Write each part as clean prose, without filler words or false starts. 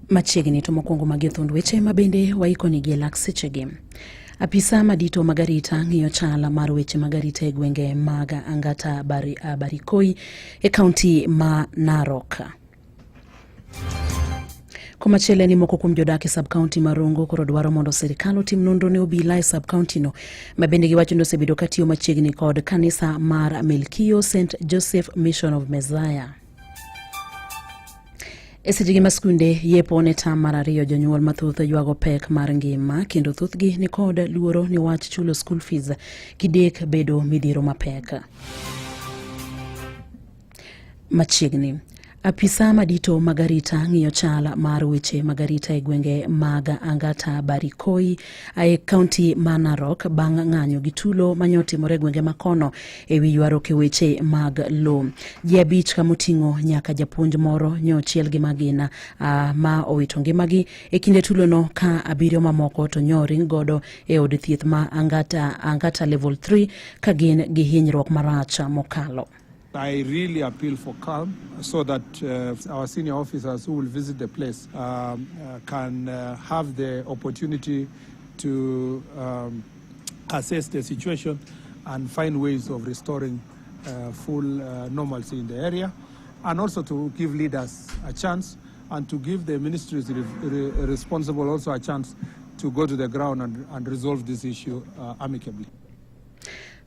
Machiegni to mokwongo magi thund weche ma bende waikonigi e lak sechegi. Apisa madito mag arita ng'iyo chal mar weche mag arita e gwenge mag Angata Barikoi e kaunti ma Narok. Komachielo ni moko kuom jodak e sub-county ma Rongo koro dwaro mondo sirkal otim nonro ne obila e sub-county no ma bende giwacho ni osebedo ka tiyo machiegni kod kanisa mar Melkio St Joseph Mission of Messiah. E sechegi ma skunde yepo ne tam mar ariyo, jonyuol mathoth ywago pek mar ngima kendo thothgi ni kod luoro ni wach chulo school fees kidek bedo midhiero mapek. Machiegni apisa madito mag arita ng'iyo chal mar weche mag arita e gwenge mag Angata Barikoi e kaunti ma Narok bang' ng'anyo gi tulo mane otimore e gwenge makono e wi ywaruok e weche mag lowo. Ji abich kamoting'o nyaka japuonj moro ne ochiel gi magina ma owito ngimagi e kinde tulono ka abiriyo mamoko to nyo oring godo e od thieth ma Angata Level 3 ka gin gi hinyruok marach mokalo. I really appeal for calm so that our senior officers who will visit the place can have the opportunity to assess the situation and find ways of restoring full normalcy in the area, and also to give leaders a chance and to give the ministries responsible also a chance to go to the ground and resolve this issue amicably.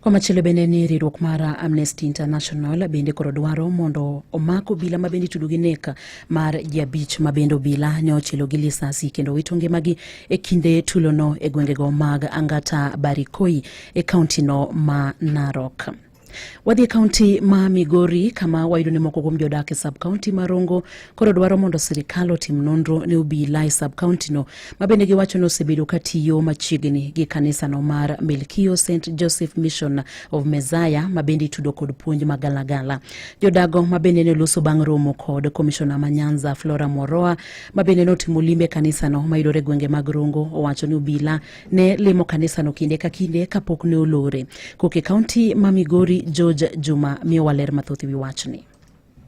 Komachielo bende ni riwruok mar Amnesty International bende koro dwaro mondo omak obila ma bende itudo gi nek mar ji abich ma bende obila ne ochielo gi lisasi kendo wito ngimagi e kinde tulono e gwengego mag Angata Barikoi e kauntino ma Narok. Wadhi e kaunti ma Migori kama wayudo ni moko kuom jodak e sub-county ma Rongo koro dwaro mondo sirikal otim nonro ne obila e sub-county no ma bende giwacho ni osebedo ka tiyo machiegni gi kanisano mar Melkio St Joseph Mission of Messiah ma bende itudo kod puonj magalagala. Jodago ma bende ne oloso bang' romo kod komishona ma Nyanza Flora Moroa ma bende notimo limbe e kanisano mayudore e gwenge mag Rongo owacho ni obila ne limo kanisano kinde ka kinde kapok ne olore. Koke kaunti ma Migori, George Juma miyowa ler mathoth e wi wachni.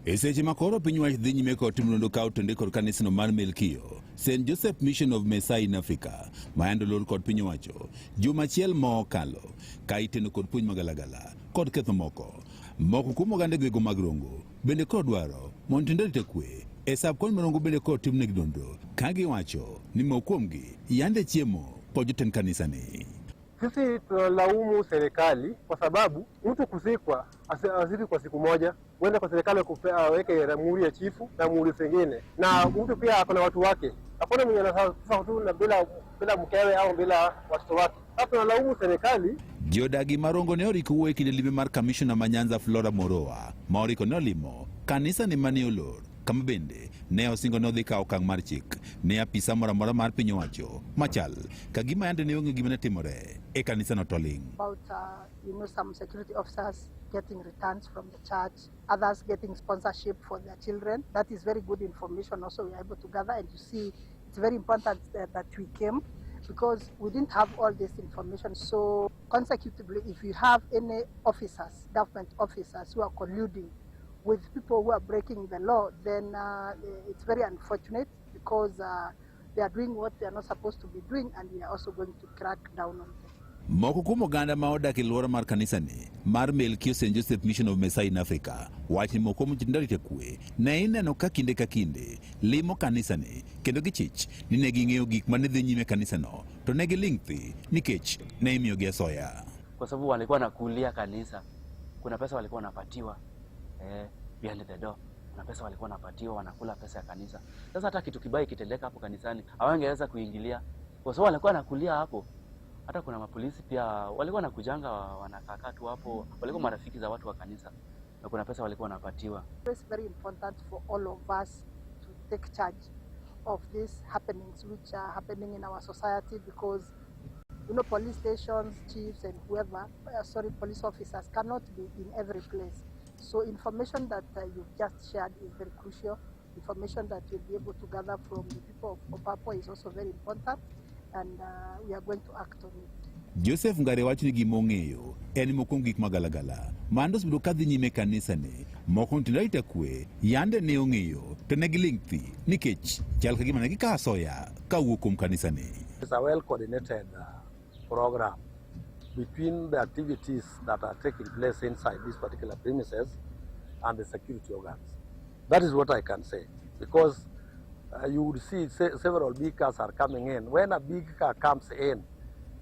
E seche ma koro piny wach dhi nyime kod timo nonro ka otende kod kanisno mar Melkio, St. Joseph Mission of Messiah in Africa, ma yande olor kod piny owacho juma achiel mokalo ka iteno kod puonj magalagala kod ketho moko. Moko kuom oganda gwego mag Rongo bende koro dwaro mondo otend arita kwe e sab kony ma Rongo bende koro timnegi nonro ka giwacho ni moko kuomgi yande chiemo kod jotend kanisani. Sisi tunalaumu serikali kwa sababu mtu kuzikwa azikwi kwa siku moja, uende kwa serikali aweke muhuri ya chifu na muhuri zingine, na mtu pia ako na watu wake. Hakuna mwenye anakufa tu na bila mkewe au bila watoto wake. Sasa tunalaumu serikali. Jodagi ma Rongo ne oriko wuoyo e kinde limbe mar kamishona ma Nyanza Flora Moroa ma oriko ne olimo kanisa ni mane olor kama bende ne osingo ni odhi kawo okang' mar chik ne apisa moro amora mar piny owacho machal ka gima yande ne onge gima ne timore e kanisano to ling'. About some security officers getting returns from the church, others getting sponsorship for their children. That is very good information also we are able to gather, and you see it's very important that we came because we didn't have all this information. So consecutively, if you have any officers, government officers who are colluding with people who are breaking the law, then it's very unfortunate because they are doing what they are not supposed to be doing, and we are also going to crack down on them. Moko kuom oganda ma odak e lwora mar kanisani mar Melkio St. Joseph Mission of Messiah in Africa wacho ni moko kuom jotend arita kwe ne ineno ka kinde ka kinde limo kanisani kendo gichich ni ne ging'eyo gik mane dhi nyime e kanisano to ne giling' thi nikech ne imiyogi asoya. Kwa sababu walikuwa nakulia kanisa, kuna pesa walikuwa wanapatiwa behind the door, kuna pesa walikuwa wanapatiwa, wanakula pesa ya kanisa. Sasa hata kitu kibaya kitendeka hapo kanisani hawangeweza kuingilia kwa sababu walikuwa wanakulia hapo. Hata kuna mapolisi pia walikuwa wanakujanga wanakaa tu hapo, walikuwa marafiki za watu wa kanisa na kuna pesa walikuwa wanapatiwa. It's very important for all of us to take charge of these happenings which are happening in our society, because police stations, chiefs and whoever, sorry, police officers cannot be in every place. So information that you've just shared is very crucial. Information that you'll be able to gather from the people of Opapo is also very important, and we are going to act on it. Joseph Ngare wacho ni gima ong'eyo en moko kuom gik magalagala mando osebedo ka dhi nyime e kanisani. Moko ni arita kwe yande ne ong'eyo to ne giling' thi nikech chal ka gima ne gikawo asoya kawuok kuom kanisani. It's a well coordinated program between the activities that are taking place inside these particular premises and the security organs. That is what I can say, because you would see several big cars are coming in. When a big car comes in,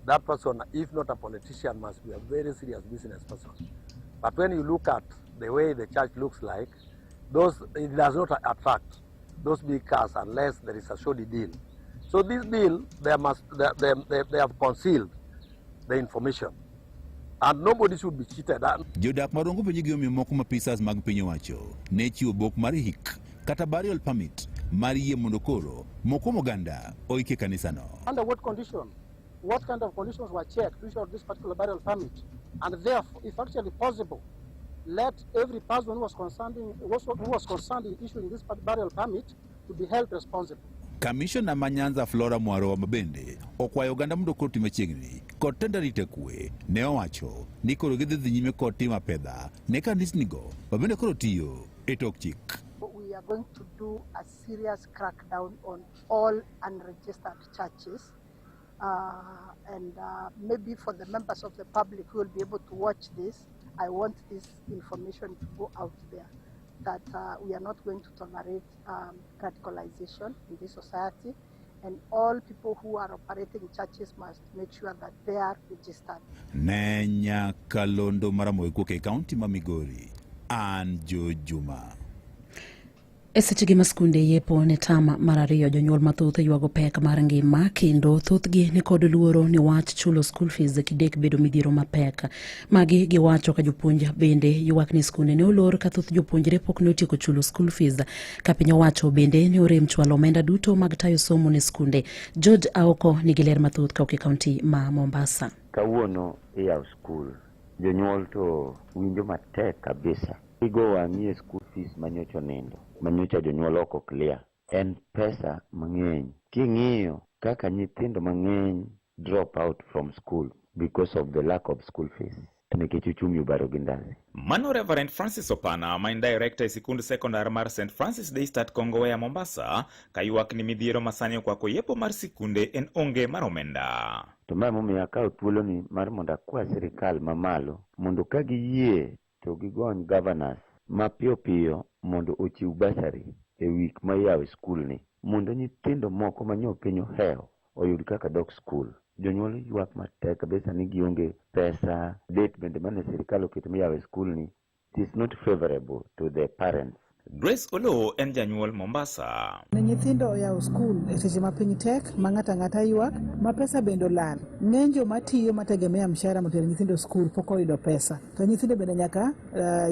that person, if not a politician, must be a very serious business person. But when you look at the way the church looks like, it does not attract those big cars unless there is a shoddy deal. So this deal, they have concealed the information, and nobody should be cheated. Jodak ma Rongo penjo gimomiyo moko ma apisas mag piny owacho ne chiwo bok mar hik kata burial permit mar yie mondo koro moko kuom oganda oik e kanisano. Under what condition? What kind of conditions were checked to issue this particular burial permit? And therefore, if actually possible, let every person who was concerned in issuing this burial permit to be held responsible. Kamishona ma Nyanza Flora Mwarowa mabende okwayo oganda mondo koro ti machiegni kod tend arita kwe ne owacho ni koro gidhi dhi nyime kod timo apedha ne kanisnigo mabende koro tiyo e tok chik. We are going to do a serious crackdown on all unregistered churches. And maybe for the members of the public who will be able to watch this, I want this information to go out there that we are not going to tolerate radicalization in this society, and all people who are operating churches must make sure that they are registered. Ne nyakalondo maramogi kuok e kaunti ma Migori, an Jo Juma. E sechegi ma skunde yepo ne tam mar ariyo, jonyuol mathoth ywago pek mar ngima kendo thothgi ni kod luoro ni wach chulo school fees kidek bedo midhiero mapek. Magi giwacho ka jopuonj bende ywak ni skunde ne olor ka thoth jopuonjre pok ne otieko chulo school fees, ka piny owacho bende ne orem chwalo omenda duto mag tayo somo ne skunde. George Aoko nigi ler mathoth kawuok e kaunti ma Mombasa. Kawuono iyawo skul, jonyuol to winjo matek kabisa. Igo wang'i e school fees manyocha onindo, manyocha jonyuol ok clear. En pesa mang'eny. King'iyo kaka nyithindo mang'eny drop out from school because of the lack of school fees. Nikech uchumi obaro gi ndasi. Mano Reverend Francis Opana, ma en director e sikund sekondar mar St Francis Daystat Kongowea, Mombasa, kaywak ni midhiero masani okwako yepo mar sikunde en onge mar omenda. To ma emomiyo akawo thuoloni mar mondo akwa sirikal mamalo mondo ka giyie to gigony governors mapiyo piyo mondo ochiw bursary e wik ma iyawo skul ni mondo nyithindo moko manyo piny ohewo oyud kaka dok skul. Jonyuol ywak matek kabisa ni gionge pesa. Date bende mane sirikal oketo miyawo skul ni, it is not favorable to the parents. Grace Oloo en janyuol Mombasa. Ne nyithindo oyawo skul e seche ma piny tek, ma ng'ato ang'ata ywak, ma pesa bende olal. Ng'eny joma tiyo mategemea mshahara mondo oter nyithindo skul pok oyudo pesa. To nyithindo bende nyaka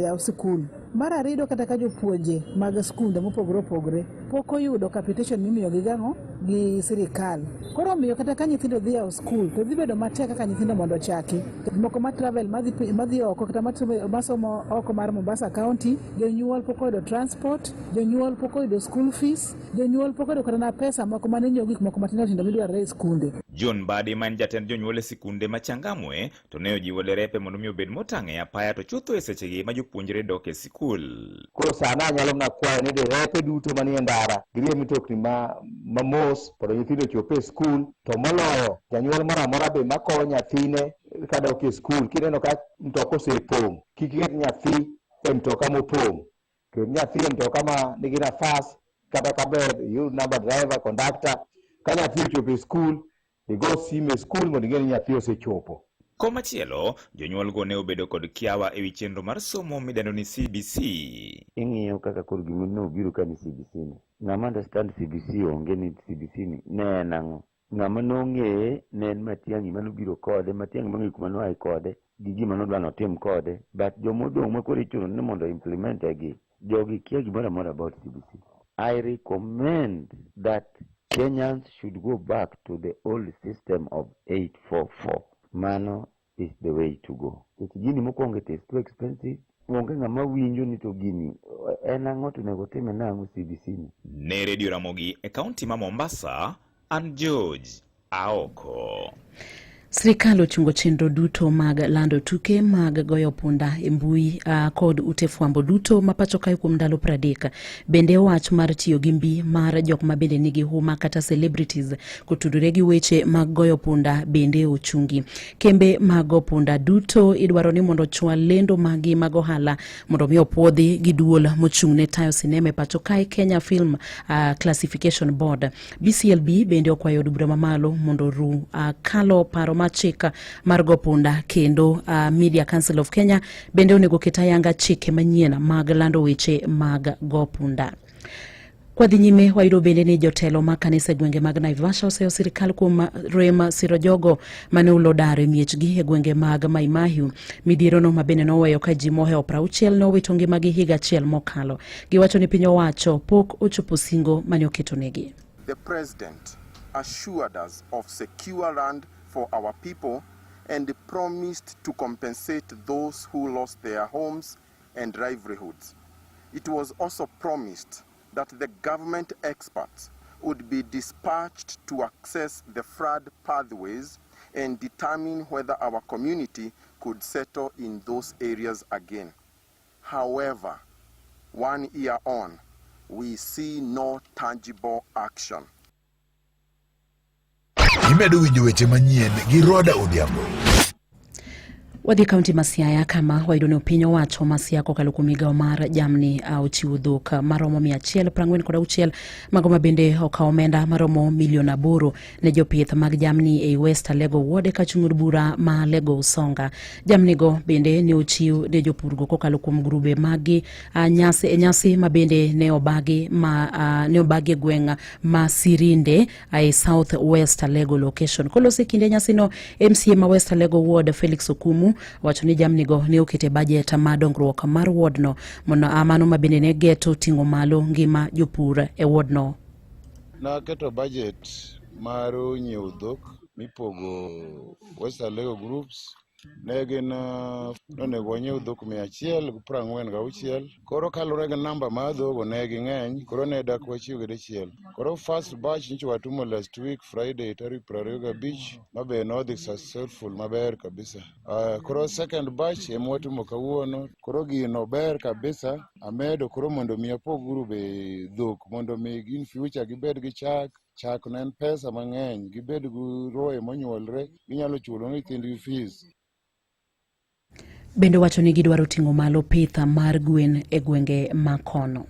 yaw skul. Mar ariyo, kata ka jopuonje mag skunde mopogore opogore pok oyudo capitation mimiyogi gang'o gi sirikal. Koro omiyo kata ka nyithindo dhi yawo skul to dhi bedo matek kaka nyithindo mondo ochaki. Moko ma travel madhi oko kata masomo oko mar Mombasa County, jonyuol pok oyudo transport, jonyuol pok oyudo school fees, jonyuol pok oyudo kata na pesa moko mane nyiewo gik moko matindo tindo midwarore e skunde. John Mbadi, ma en jatend jonyuol e sikunde ma Changamwe, to ne ojiwo derepe mondo mi obed motang' e apaya, to chutho e sechegi ma jopuonjre dok e sikul. Koro sani anyalo mana kwayo ni derepe duto manie ndara giriemb mitokni ma mamos mondo nyithindo ochop e skul. To moloyo janyuol moro amora be makowo nyathine kadok e skul, kineno ka mtoka osepong', kik iket nyathi e mtoka mopong', ket nyathi e mtoka ma nigi nafas, kata kaber iyud namba driver, conductor. Ka nyathi ochopo e skul, igo simu e skul mondo ing'e ni nyathi osechopo. Komachielo, jonyuolgo ne obedo kod kiawa ewi chenro mar somo midendo ni CBC. Ing'iyo kaka koro gima nobiro ka ni CBC ni. Ng'ama understand CBC onge ni CBC ni ne en ang'o. Ng'ama nong'eye ne en Matiang'i manobiro kode, Matiang'i mong'eyo kuma noaye kode gi gima nodwa notim kode. But jomodong' ma koro ichuno ni mondo implement e gi, jogi kia gimoro amora about CBC. I recommend that Kenyans should go back to the old system of 844. Mano is the way to go. Nikech gini mokwongo, it is too expensive. Onge ng'ama winjo ni to gini en ang'o, to onego time nang'o CBC ni. Ne Redio Ramogi e kaunti ma Mombasa, an George Aoko. Sirikal ochungo chenro duto mag lando tuke mag goyo punda e mbui kod ute fwambo duto ma pacho kae kuom ndalo 30. Bende wach mar tiyo gi mbi mar jok ma bende nigi huma kata celebrities kotudore gi weche mag goyo punda bende ochungi. Kembe mag go punda duto idwaro ni mondo ochwal lendo magi mag ohala mondo mi opuodhi gi duol mochung' ne tayo sinema e pacho kae Kenya Film Classification Board. BCLB bende okwayo od bura mamalo mondo oru kalo paro mar chik mar go punda kendo Media Council of Kenya bende onego ket ayanga chike manyien mag lando weche mag go punda. Kwadhi nyime wayudo bende ni jotelo mag kanisa e gwenge mag Naivasha oseyo sirikal kuom rem siro jogo mane ulo dar e miechgi e gwenge mag Mai Mahiu. Midhierono ma bende noweyo ka ji mohewo 60 nowito ngimagi higa achiel mokalo. Giwacho ni piny owacho pok ochopo singo mane oketonegi. The president assured us of secure land for our people and promised to compensate those who lost their homes and livelihoods. It was also promised that the government experts would be dispatched to access the flood pathways and determine whether our community could settle in those areas again. However, 1 year on, we see no tangible action. Imedo winjo weche manyien gi Roda Odhiambo. Wadhi kaunti ma Siaya kama wayudo ni piny owacho ma Siaya kokalo kuom migawo mar jamni ochiwo dhok maromo 146 mago ma bende okawo omenda maromo milion 8 ne jopith mag jamni ei West Alego Ward ka chung' od bura ma Alego Usonga. Jamnigo bende ne ochiw ne jopurgo kokalo kuom grube maggi nyasi, e nyasi ma bende ne obagi ma ne obagi e gweng' ma Sirinde e South West Alego location. Koloso e kinde nyasino, MCA ma West Alego Ward Felix Okumu wacho ni jamnigo ne okete bajet ma dongruok mar wardno mondo mano ma bende ne geto ting'o malo ngima jopur e wardno. Naketo budget mar nyiewo dhok mipogo West Alego groups ne gin nonego wanyiew dhok 146. Koro kaluwore gi namba mar dhogo ne ging'eny, koro ne dak wachiw gi dichiel. Koro first batch nyocha watimo last week Friday tarik 25 mabe nodhi successful maber kabisa. Koro second batch ema watimo kawuono, koro gino ber kabisa. Amedo koro mondo mi apog grube dhok mondo mi in future gibed gi chak. Chak ne en pesa mang'eny, gibed gi roye monyuolre, ginyalo chulo nyithindgi fees. Bende wacho ni gidwaro ting'o malo pith mar gwen e gwenge ma kono.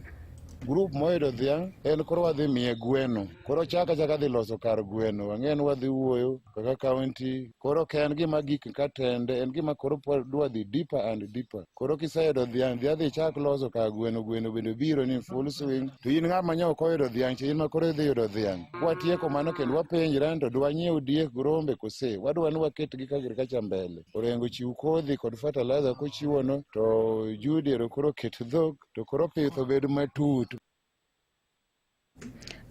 Group moyudo dhiang' en koro wadhi miye gweno. Koro chaka chaka dhi loso kar gweno. Wang'e ni wadhi wuoyo kaka county. Koro ok en gima gik ka tende, en gima koro dwa dhi deeper and deeper. Koro kiseyudo dhiang', dhi adhi chak loso kar gweno, gweno bende biro ni full swing. To in ng'ama nyo ok oyudo dhiang' cha in ma koro idhi yudo dhiang'. Kwatieko mano kendo wapenjre ni to dwanyiew diek gi rombe kose? Wadwa ni waketgi ka agriculture mbele. Orengo chiw kodhi kod fertilizer kochiwono to Judy ero koro ket dhok to koro pith obed matut.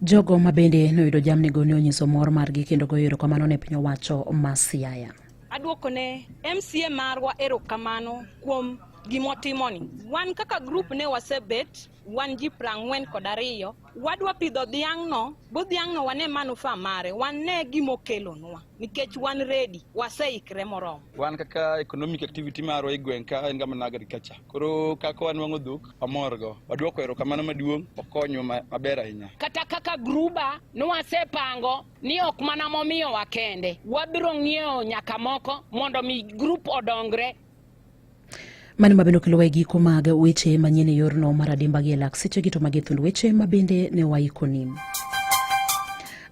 Jogo ma bende noyudo jamnigo ne onyiso mor margi kendo goyo erokamano ne piny owacho ma Siaya. Aduoko ne MCA marwa erokamano kuom gimotimoni. Wan kaka group ne wasebet, wan ji 42, wadwa pidho dhiang'no, bo dhiang'no wane manufaa mare, wane gimokelonwa, nikech wan ready, waseikre moromo. Wan kaka economic activity marwa e gweng' ka en ga mana agriculture. Koro kaka wanwang'o dhok, wamorgo. Waduoko erokamano maduong', okonywa maber ahinya. Kata kaka gruba nwasepango ni ok mana momiyowa kende, wabiro ng'iewo nyaka moko mondo mi grup odongre. Mano mabende okelowa e giko mag weche manyien e yorno mar adimba gi e lak sechegi to magi thund weche mabende ne waikoni.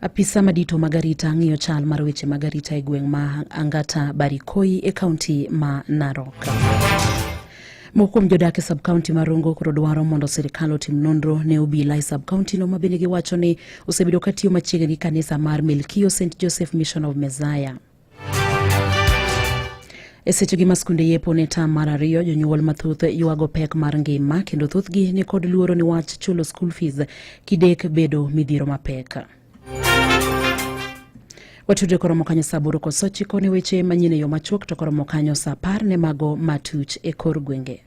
Apisa madito mag arita ng'iyo chal mar weche mag arita e gweng' ma Angata Barikoi e kaunti ma Narok. Moko kuom jodak e sub-county ma Rongo koro dwaro mondo sirikal otim nonro ne obila e sub-county no ma bende giwacho ni osebedo ka tiyo machiegni gi kanisa mar Melkio St Joseph Mission of Messiah. E sechegi ma skunde yepo ne tam mar ariyo, jonyuol mathoth ywago pek mar ngima kendo thothgi ni kod luoro ni wach chulo school fees kidek bedo midhiero mapek. Watudre koromo kanyo saa 8:09 ne weche manyien e yo machuok to koromo kanyo saa 10 ne mago matuch e kor gwenge.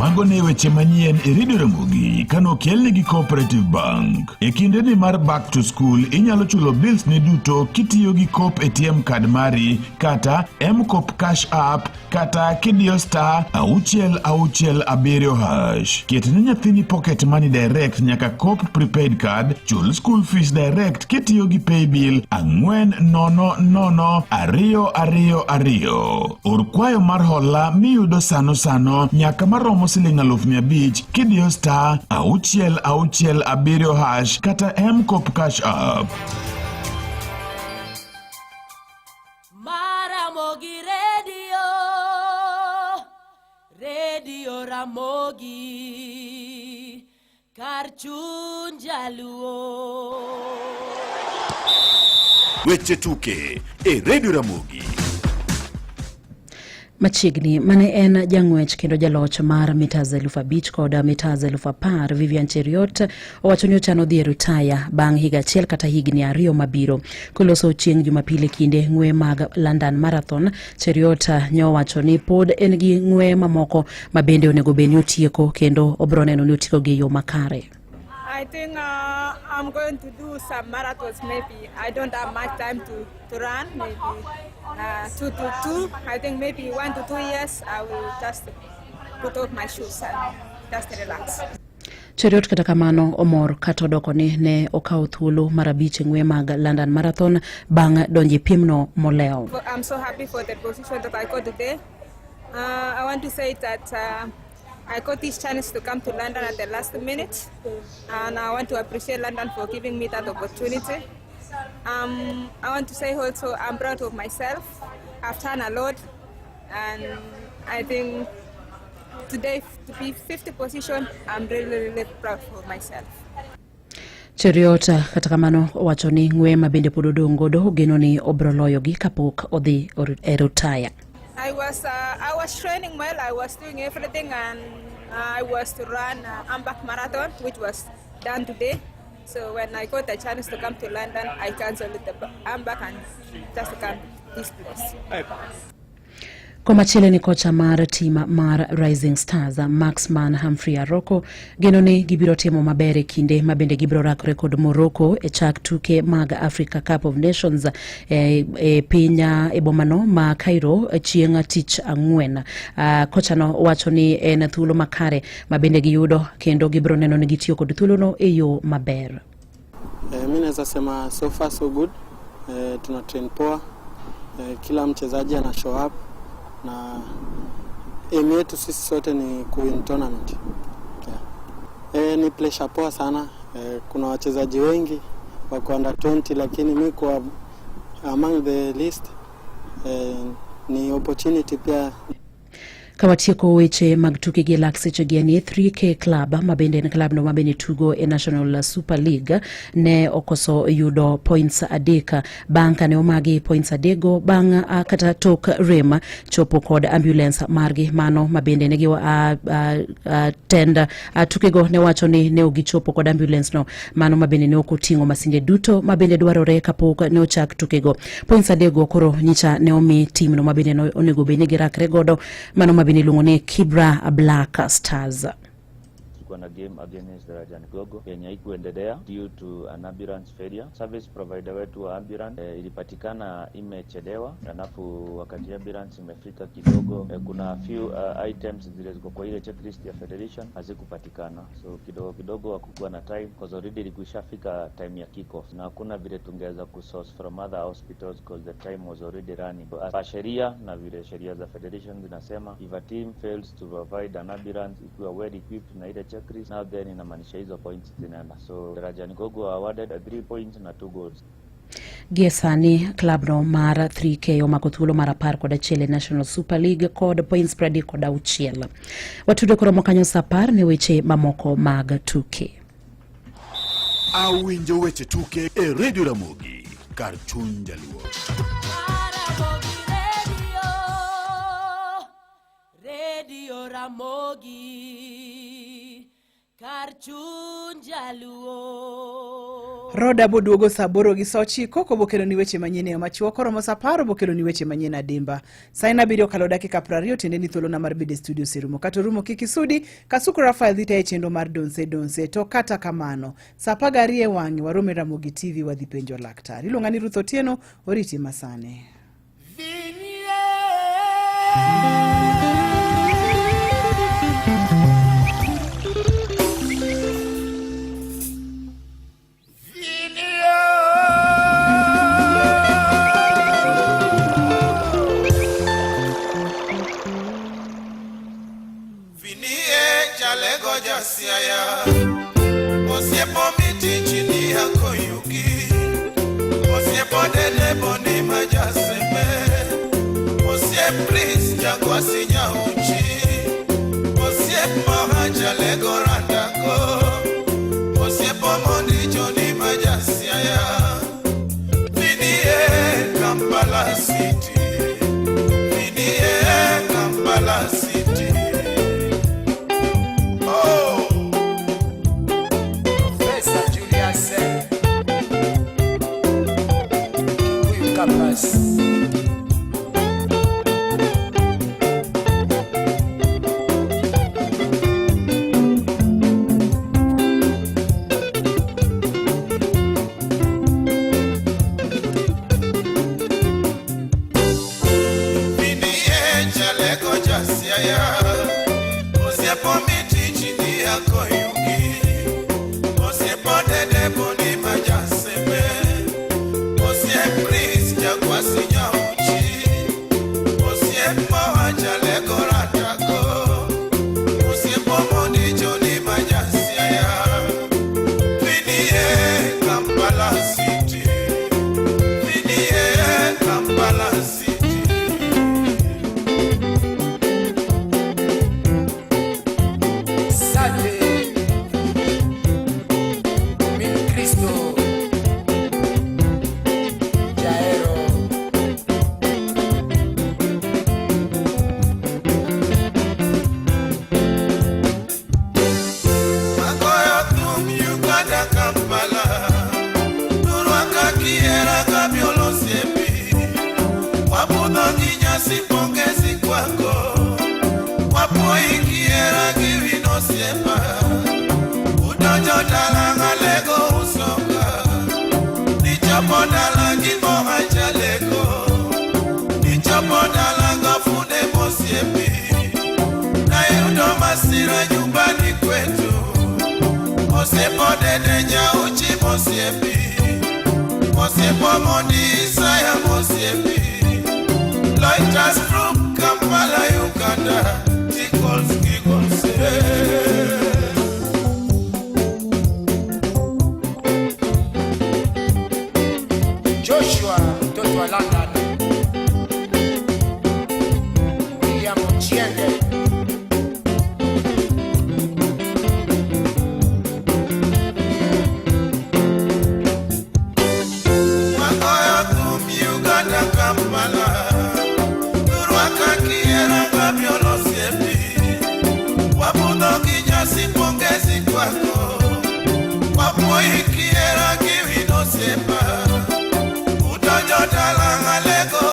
Mago ne weche manyien e Radio Ramogi kanokelni gi Cooperative Bank. E kindeni mar back to school inyalo chulo bills ni duto kitiyo gi Coop ATM card mari kata M-Koop Cash App kata kidiyo star 667 hash. Ket ne nyathini pocket money direct nyaka Coop prepaid card, chul school fees direct kitiyo gi paybill 400 222. Or kwayo mar hola miyudo sano sano nyaka maromo siling 500,000 kidiyo star 667 hash kata M-Koop Cash App. Maramogi Radio, Radio Ramogi, kar chuny jaluo. Weche tuke e Radio Ramogi. Machiegni mane en jang'wech kendo jaloch mar mitas 5,000 kod mitas 10,000 Vivian Cheruiyot owacho ni ochano dhi e ritaya bang' higa achiel kata higni 2 mabiro. Koloso chieng' Jumapil e kinde ng'we mag London Marathon, Cheruiyot ne owacho ni pod en gi ng'we mamoko ma bende onego bed ni otieko kendo obiro neno ni otieko gi e yo makare. I think I'm going to do some marathons maybe. I don't have much time to run, maybe 2 to 2. I think maybe 1 to 2 years I will just put off my shoes and just relax. Cheruiyot kata kamano omor kata odoko ni ne okawo thuolo mar 5 e ng'we mag London Marathon bang' donjo e piemno molewo. I'm so happy for the position that I got today. I want to say that I got this chance to come to London at the last minute, and I want to appreciate London for giving me that opportunity. I want to say also I'm proud of myself. I've done a lot, and I think today to be 5th position, I'm really, really proud of myself. Cheruiyot kata kamano owacho ni ng'we ma bende pod odong' godo ogeno ni obiro loyogi kapok odhi e ritaya. I was training well, I was doing everything, and I was to run Hamburg Marathon, which was done today. So when I got the chance to come to London, I cancelled the Hamburg and just come this place. Komachielo ni kocha mar tim mar Rising Stars Maxman Humphrey Aroko geno ni gibiro timo maber e kinde ma bende gibiro rakore kod Morocco e chak tuke mag Africa Cup of Nations e piny e bomano ma Cairo chieng' tich ang'wen. Kochano wacho ni en thuolo makare ma bende giyudo kendo gibiro neno ni gitiyo kod thuolono e yo maber. Mi naweza sema so far so good. Tuna train poa. Kila mchezaji ana show up na aim yetu sisi sote ni kuwin tournament. Ni pressure poa sana. Kuna wachezaji wengi wako under 20 lakini mi kwa among the list ni opportunity pia. Kawatieko weche mag tuke gi lak seche gi ni 3K Club ma bende en club no ma bende tugo e National Super League ne okoso yudo points 3 bang' kane omagi points 3 go bang' kata tok rem chopo kod ambulance margi mano ma bende ne gi tend tukego ne wacho ni ne ok gichopo kod ambulance no mano ma bende ne ok oting'o masinde duto ma bende dwarore kapok ne ochak tukego. Points 3 go koro nyicha ne omi team no ma bende ne onego bed ni girakre godo mano ma bende iluongo ni Kibra Black Stars. Tulikuwa na game against Darajan Gogo yenye haikuendelea due to an ambulance failure. Service provider wetu wa ambulance ilipatikana imechelewa, alafu wakati ambulance imefika kidogo kuna few items zile ziko kwa ile checklist ya federation hazikupatikana, so kidogo kidogo hakukuwa na time because already ilikuishafika time ya kick off na hakuna vile tungeweza kusource from other hospitals because the time was already running. Kwa sheria na vile sheria za federation zinasema, if a team fails to provide an ambulance ikiwa well equipped na ile checklist, now then inamaanisha hizo points zinaenda. So Darajan Gogo awarded 3 points na 2 goals. Gie sani klabno mar 3K omako thuolo mar 11 e National Super League kod points 36. Watudo koromo kanyo saa 10 ne weche mamoko mag tuke. Awinjo weche tuke e Radio Ramogi kar chuny jaluo. Ramogi Radio, Radio Ramogi, kar chuny jaluo. Roda boduogo saa aboro gi saa ochiko kobokeloni weche manyien e yo machuok koromo saa apar obokeloni weche manyien adimba. Saa en abiriyo okalo dakika 20 tiende ni thuolona mar bedo e studio oserumo. Kata orumo kik isudi, Kasuku Rafael dhi tayo chenro mar Donse Donse. To kata kamano, saa 12 e wang'e warom e Ramogi TV wadhi penjo laktar. Iluonga ni Ruth Otieno, oriti masani. Vinie jalego jasiaya Osiepo miti chini yako yugi Osiepo dede boni majaseme Osiep Prince jakwasi nyauchi Osiep moha jalego randako Osiepo mondi joni majasiaya Vinie Kampala City Vinie Kampala City Oh Professor Julius Kikuyu Campus. Vinie jalego jasiaya Osiepo miti chini yako yugi Osiepo dede boni majaseme Osiep Prince jakwasi nyauchi Osiep moha jalego ratako Osiepo mondi joni majasiaya Vinie Kampala City Vinie Kampala City Sante Min Cristo Jaero Magoyo thum Uganda Kampala Nurwaka kiera kabiolo siepi Wabudho gi nyasi pongezi kwako Wapoi kiera gi wino siepa Udonjo dala ng'alego usonga Nichopo dala gi moha jalego Nichopo dala ngafunde mosiepi Nayudo masira nyumbani kwetu Osiepo dede nyauchi mosiepi Osiepo mondi Isaya mosiepi Loiters Group Kampala Uganda Tickles giggles eh. Joshua mtoto wa London William Ochienge Magoyo thum Uganda Kampala Nurwaka kiera gabiolo siepi Wabudho gi nyasi pongezi kwako Wapoi kiera gi wino siepa